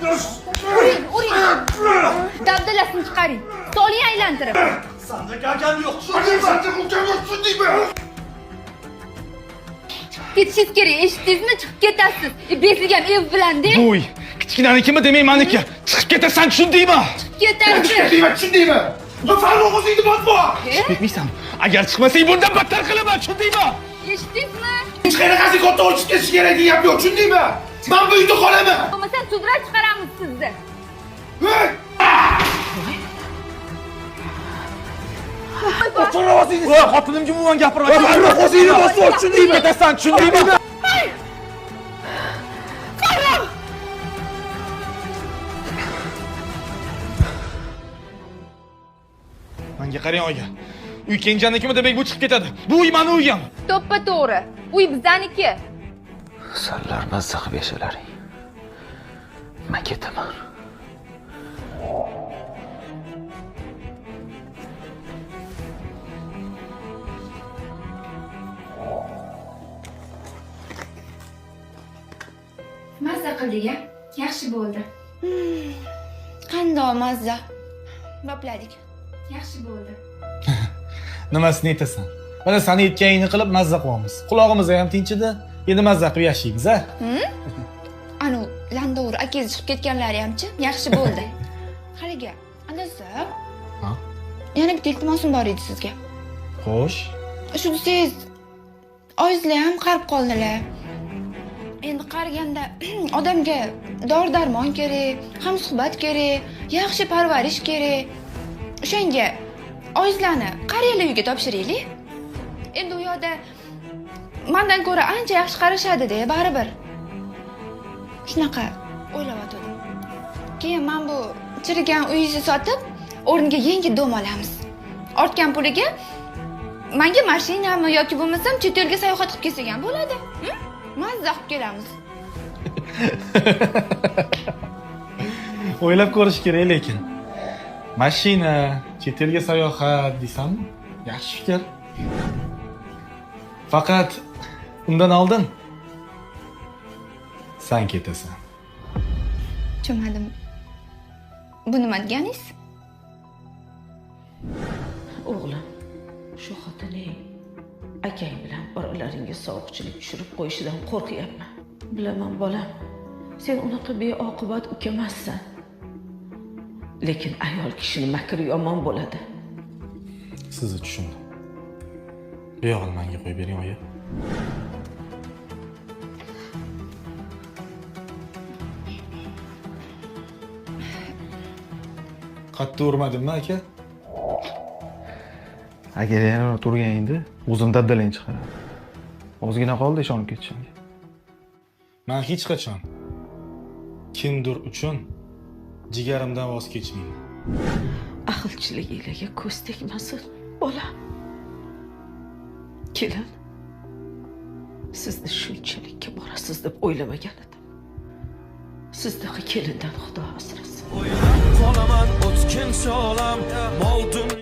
Uring, uring. Dabdalasini chiqaring. Soling aylantirib. Sanda akam yo'q, tushundingmi? Sanda ukam yo'q, tushundingmi? Ketishingiz kerak, eshitdingizmi? Chiqib ketasiz. Besilgan ev bilan-da. Bu uy kichkinanikimi, demak maniki. Chiqib ketasan, tushundingmi? Chiqib ketasiz. Tushundingmi, tushundingmi? Farruh o'zingni botma! Chiqib ketmaysan. Agar chiqmasang bundan battar qilaman, tushundingmi? Eshitdingizmi? Hech qanaqasi katta chiqib ketish kerak degan gap yo'q, tushundingmi? Men bu uyda qolaman. Bo'lmasa sudrab chiqaramiz sizni. Hey! Voy, xotinimga umuman gapirma. Farruh o'zingni bosma, tushundingmi? Ketasan, tushundingmi? Menga qarang oyi. Uy kenjanikimi, demak bu chiqib ketadi. Bu uy mani uyim. To'ppa to'g'ri. Uy bizaniki. Sanlar mazza qilib yashalaring. Man ketaman. Mazza qildik a? Yaxshi bo'ldi. Qandoq mazza. Bopladik. Yaxshi bo'ldi. Nimasini aytasan? Mana sani aytganingni qilib mazza qilyapmiz. Qulog'imiz ham tinchidi. Endi mazza qilib yashaymiz, a? Anu landovur akangiz chiqib ketganlari hamchi yaxshi bo'ldi. Haligi, adasi. Ha? Yana bitta iltimosim bor edi sizga. Xo'sh. Shu desangiz, oyizlar ham qarib qoldilar. Endi qariganda odamga dori darmon kerak, hamsuhbat kerak, yaxshi parvarish kerak. O'shanga oyizlarni qariyalar uyiga topshiraylik. Endi u yoqda mandan ko'ra ancha yaxshi qarashadi-da, baribir. Shunaqa o'ylayotgandim. Keyin men bu chirigan uyingizni sotib, o'rniga yangi dom olamiz. Ortgan puliga menga mashinami yoki bo'lmasam chet elga sayohat qilib kelsak ham bo'ladi. Mazza qilib kelamiz. O'ylab ko'rish kerak lekin. Mashina, chet elga sayohat deysanmi? Yaxshi fikr. Faqat undan oldin san ketasan. Tushunmadim. Bu nima deganingiz? O'g'lim, shu xotining akang bilan oralaringga sovuqchilik tushirib qo'yishidan qo'rqyapman. Bilaman bolam, sen unaqa beoqibat uka emassan. Lekin ayol kishini makri yomon bo'ladi. Sizni tushundim. Bu yog'ini menga qo'yib bering, oyi. Qattiq urmadimmi, aka? Agar yana turganingda o'zim dabdalang chiqaraman. Ozgina qoldi ishonib ketishimga. Men hech qachon kimdir uchun jigarimdan voz kechmayman. Ahilchiliginglarga ko'z tegmasin, bolam. Kelin, sizni shunchalikka borasiz deb o'ylamagan edim. Sizdaqa kelindan Xudo asrasin. Qolaman o'tkinchi olam mol dunyo.